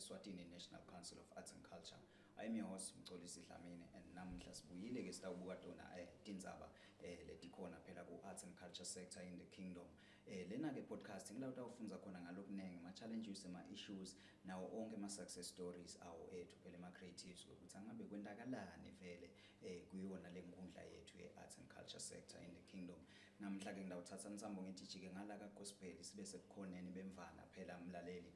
Eswatini National Council of Arts and Culture. I am your host, Mxolisi Dlamini, and namuhla sibuyile ke sitawubuka tona tindzaba letikhona phela ku arts and culture sector in the kingdom. Lena ke podcast ngila utawufundza khona ngalokunengi, ama challenges, ama issues, nawo onke ama success stories awo ethu phela ema creatives, ukuthi angabe kwentakalani vele kuyona lenkundla yethu ye arts and culture sector in the kingdom. Namhla ke ngidawuthatha mtsambo ngithi jike ngala ka gospel, sibe sebukhoneni bemvana phela, mlaleli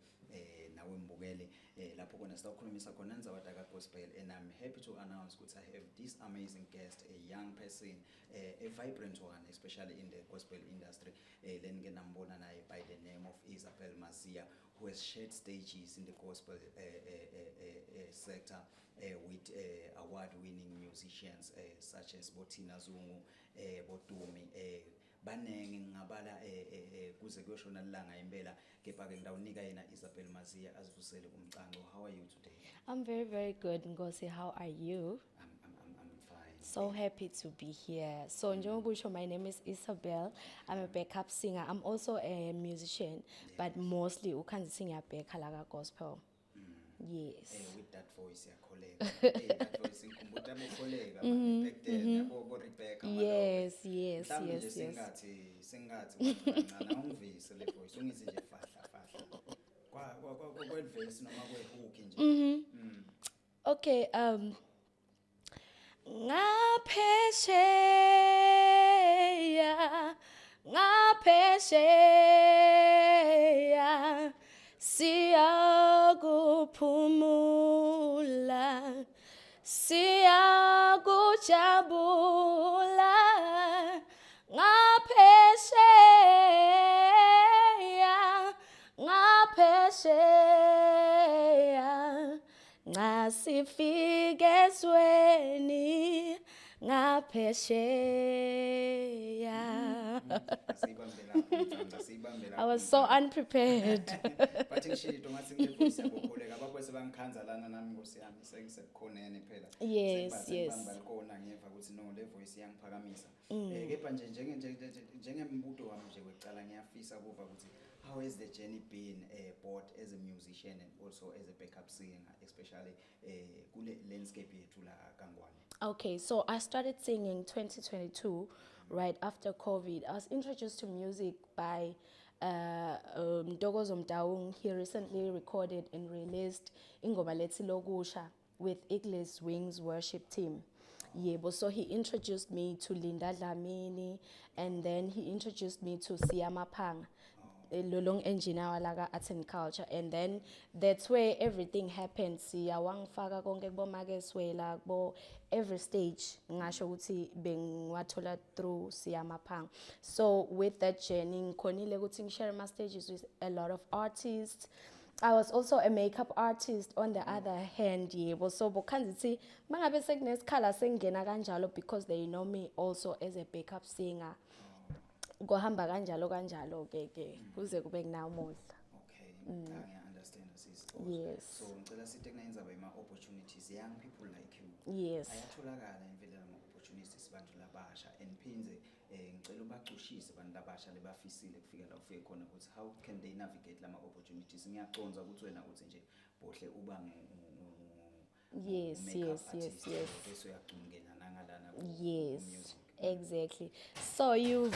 nawe mbukeli, lapho khona sitawukhulumisa khona indzaba ka gospel. And I'm happy to announce ukuthi I have this amazing guest, a young person, a vibrant one, especially in the gospel industry, lenike nambona naye, by the name of Isabel Mazia, who has shared stages in the gospel sector with award-winning musicians such as boThina Zungu, boTumi, banengi ngingabala kuze kuyoshona ilanga impela. Kepha ke ngidawunika yena Isabel Mazia azivusele umcanco. How are you today? I'm very, very good, Ngosi. How are you? I'm fine. So happy to be here. So, njengoba my name is Isabel. I'm a backup singer. I'm also a musician, but mostly ukhanzi ngiyabheka la gospel. Yes. With that voice yakholeka. Hey, that voice ngikhumbuta abokholeka back then, yabo, bo Rebecca Malope. Mhlawumbe nje sengathi kancane awungivise le voice, ungithi nje fahla fahla kwa kwelverse noma kwehook nje. Okay, ngaphesheya, ngaphesheya, siyakuphumula, siyakujabula, ngaphesheya, ngaphesheya, nxa sifike ezweni ngaphesheya. Asiyibambe lapho, Mthandazo, asiyibambe lapho. I was so unprepared. But ngishilo ngathi ngile voice yakukholeka, abakwe sebangikhanza lana nami, Nkosi yami, sengisebukhoneni phela. Sengibamba likona, ngiyeva ukuthi no, le voice iyangiphakamisa. Kepha nje njengembuto wami nje wekucala, ngiyafisa kuva ukuthi how has the journey been, both as a musician and also as a backup singer, especially kule landscape yethu la kaNgwane? Okay, so I started singing 2022, right after COVID. I was introduced to music by Ntokozo Mtaung. He recently recorded and released Ingoma Lethi Lokusha with Eagles Wings worship team. Yebo, so he introduced me to Linda Dlamini, and then he introduced me to Siyama Pang, lolong engineer wala arts and culture, and then that's where everything happened. Siya wangifaka konke kubomake swela, kubo every stage, ngasho ukuthi bengiwathola through Siyamaphanga. So with that journey ngikhonile ukuthi ngishare ama stages with a lot of artists. I was also a makeup artist on the other hand, yebo. So bokhanzithi mangabe sekunesikhala sengena kanjalo because they know me also as a backup singer. Kuhamba kanjalo kanjalo ke kuze kube kunamuhla. Okay, ngiya understand, sis. Yes. So ngicela sithi kunayindzaba ima opportunities, young people like you. Ayatholakala imvela lama opportunities bantu labasha, and phinze ngicela ubacushise abantu labasha lebafisile kufika la ufike khona ukuthi how can they navigate lama opportunities. Ngiyacondza ukuthi wena uthi nje bohle uba makeup artist, bese uyacumukela nangalana ku music. Exactly. So you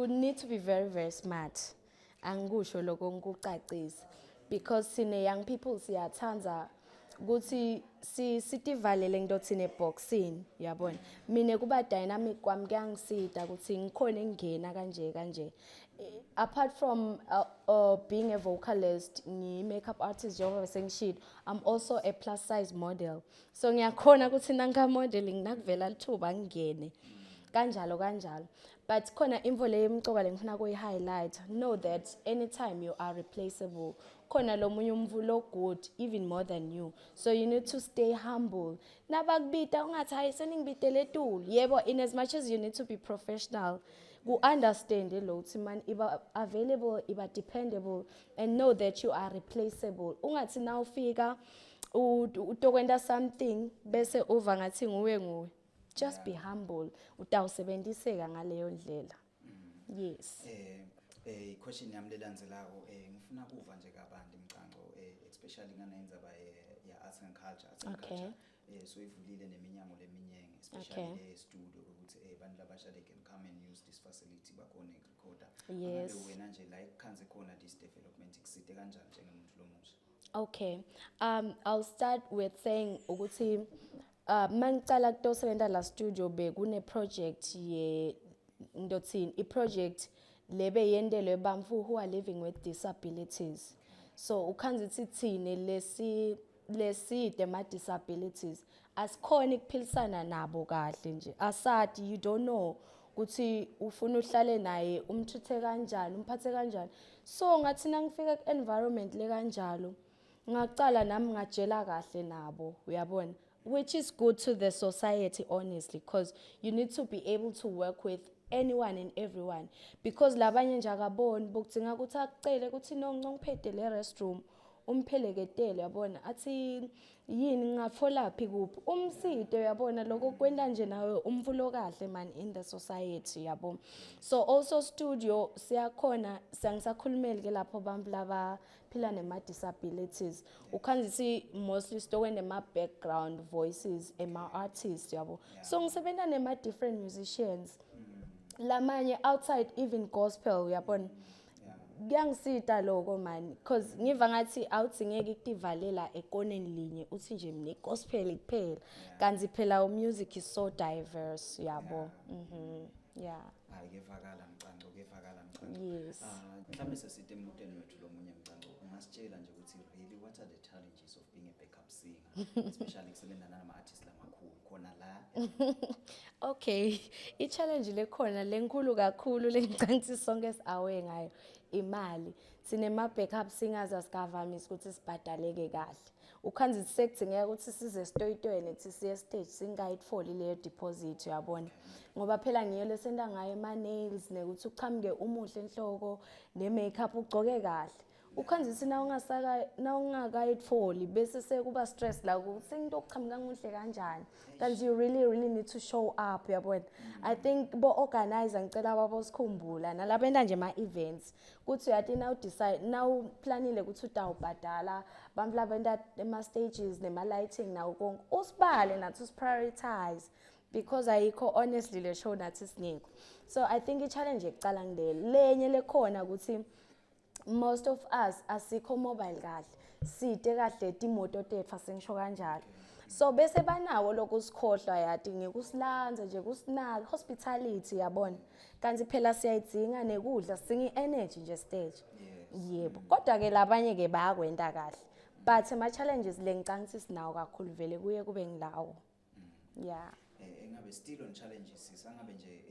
need to be very, very smart. Angikusho lokho ngikucacisa because sine young people siyathanda ukuthi si sitivalele ngitothini eboxini, uyabona. Mina kuba dynamic kwami kuyangisida ukuthi ngikhona engena kanje kanje. Apart from being a vocalist, ngi makeup artist njengoba sengishilo, I'm also a plus size model. So ngiyakhona ukuthi nanka modeling nakuvela lithuba ngingene kanjalo kanjalo. But khona info le emcoka lengifuna kuyi-highlight: know that anytime you are replaceable. Khona lo munye umvulo good even more than you, so you need to stay humble. Nabakubita ungathi, "Hayi, seningibitele etulu." Yebo, in as much as you need to be professional, ku-understand lo ukuthi man iba available, iba dependable, and know that you are replaceable. Ungathi na ufika utokwenta something bese uva ngathi nguwe nguwe. Just be humble, utawusebenziseka ngaleyo ndlela, yes. Question yami lelandzelako, ngifuna kuva nje kabanti mcanco. especially ngana indzaba ya arts and culture, arts and culture so ivulile neminyango leminyenge, especially le studio ukuthi bantu labasha they can come and use this facility, bakhone ukurekhoda. Yes. Wena nje la ikukhanze khona this development, ikusite kanjani njengemuntu lomusha? Okay. I'll start with saying ukuthi mangicala kutosebenza la studio, bekune project ye ndothini, i project lebe yendelwe bantfu who are living with disabilities. So ukhanze ukuthi thine lesi leside ma disabilities asikhona ukuphilisana nabo kahle nje, asathi you don't know ukuthi ufuna uhlale naye, umthuthe kanjani, umphathe kanjani. So ngathi nangifika ku-environment le kanjalo, ngacala nami ngajela kahle nabo, uyabona, which is good to the society, honestly, because you need to be able to work with anyone and everyone, because labanye nje akaboni, bokudzinga ukuthi akucele ukuthi no, ngicela le restroom, umpheleketele, uyabona, athi yini, ngingatholaphi, kuphi umside, uyabona. Lokho kwenta nje nawe umfulo kahle man in the society, yabo. So also studio siyakhona, siyangisakhulumeli ke lapho bantu labaphila nema disabilities, ukhanzisi mostly sitokwe nema background voices ema artists, yabo. So ngisebenza nema different musicians lamanye outside even gospel, uyabona. Kuyangisita lokho man, because ngiva ngathi awudzingeki ukutivalela ekoneni linye, uthi nje mina gospel kuphela, kanti phela music is so diverse, yabo. Yeah. Hayi, kevakala Mcanco, kevakala Mcanco. Yes. Ah, mhlawumbe sesite embutweni wethu lomunye, Mcanco, ungasitshela nje ukuthi really what are the challenges of being a backup singer, especially kusebenza nama artists lamakhulu khona la? Okay, i-challenge lekhona lenkulu kakhulu lengicantsi sonke si-aware ngayo, imali. Sinema backup singers, asikavamisi ukuthi sibhadaleke kahle. Ukhanzi sekudzingeka ukuthi size sitoyitoyene ukuthi siye stage singayitfoli leyo deposit, uyabona. Ngoba phela ngiyo lesenta ngayo ema nails, nekuthi uchamuke umuhle enhloko, ne makeup ugcoke kahle. Ukhanzisi na ungasaka na ungakayitfoli, bese sekuba stress la ukuthi into okuchamuka nguhle kanjani, kanti you really really need to show up, uyabona. I think bo organizer, ngicela babosikhumbula nalabenta nje ma events, kuthi uyathi now decide now planile ukuthi utawubhadala bantu labenta ema stages nema lighting nawo konke, usibale nathi, usiprioritize, because ayikho honestly le show nathi singekho. So I think i-challenge ekucala ngile lenye lekhona ukuthi most of us asikho mobile kahle, side kahle timoto tethu, asengisho kanjalo. So bese banawo lokusikhohlwa, yati, ngekusilanza nje, kusinaka hospitality, yabona, kanti phela siyayidzinga nekudla, sidinga i-energy nje stage. Yebo, kodwa ke labanye ke bayakwenta kahle, but ama challenges lengicanga ukuthi sinawo kakhulu vele kuye kube ngilawo, yeah. Engabe still on challenges, sangabe nje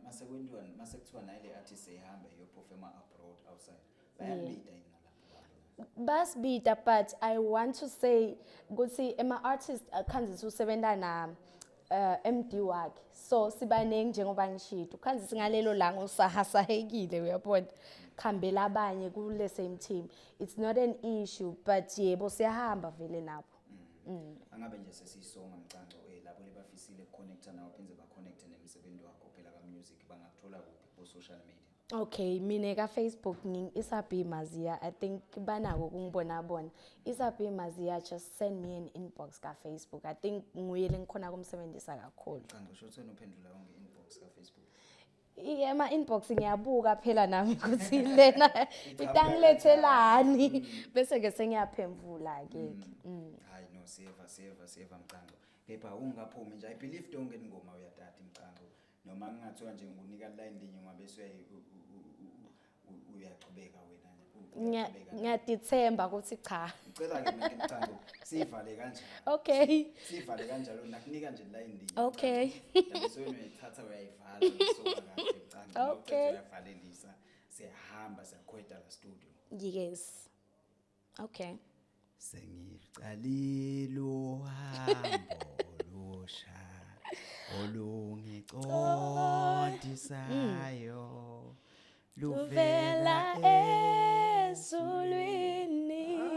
mase kwentiwa, mase kuthiwa naye le artist ehamba iyoperforma abroad, outside, bayabida yini nalapho bantu? Basibida, but I want to say ukuthi ema-artist akhanzisa usebenza na MD wakhe, so sibaningi njengoba ngishilo, ukhanzisa ngalelo langa usahasahekile, uyabona, khambela abanye kule same team, it's not an issue, but yebo, siyahamba vele nabo. Angabe nje sesiyisonga, Mcanco, labo lebafisile ukuconnecta nawe, phindze baconnecte nemsebenzi wakho phela ka-music, bangakuthola kuphi ku-social media? Okay, mina ka Facebook nging Isabi Mazia. I think banako kungibona bona. Isabi Mazia, just send me an inbox ka Facebook. I think nguye lengikhona kumsebenzisa kakhulu. Mcanco, sho ukuthi wena uphendula yonke i-inbox ka-Facebook? Iye, ema inbox ngiyabuka phela nami ukuthi lena itangilethelani, bese ke sengiyaphemvula ke. Hayi no, siyeva, siyeva, siyeva Mcanco, kepha ungaphumi nje. I believe tonke ingoma uyatata, Mcanco, noma kungathiwa nje ngunika line linye, ngabe uyachubeka wena uyachubeka. Ngiyadithemba ukuthi cha. Ngicela-ke mina ke, Mcanco, siyivale kanjalo. Okay. Siyivale kanjalo, nakunika nje line linye. Okay. Bese wena uyayithatha, uyayivala, uyisuka kahle, Mcanco. Okay. Uyavalelisa, siyahamba, siyakhweda la studio. Yes. Okay. Sengicalile uhambo olusha olungiqondisayo luvela ezulwini,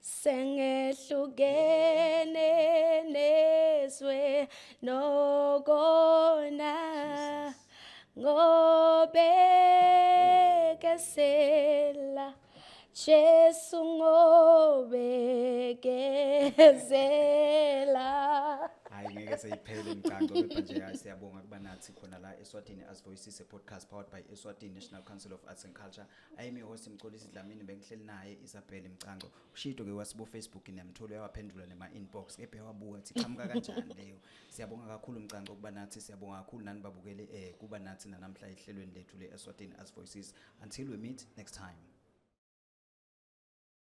sengehlukene nezwe nokona, ngobekezela Jesu. Sitobekezela. Hayi, ngeke seyiphele imcanco, kepha nje hayi, siyabonga kuba nathi khona la Eswatini Arts Voices, a podcast powered by Eswatini National Council of Arts and Culture. I am your host, Mxolisi Dlamini. Bengihleli naye Isabel Mcanco. Ushito ke wasibo Facebook, niyamthola, uyawaphendula nema inbox, kepha yawabuka ukuthi iqhamuka kanjani leyo. Siyabonga kakhulu, Mcanco, kuba nathi. Siyabonga kakhulu nani babukele kuba nathi namhla ehlelweni lethu le Eswatini Arts Voices. Until we meet next time.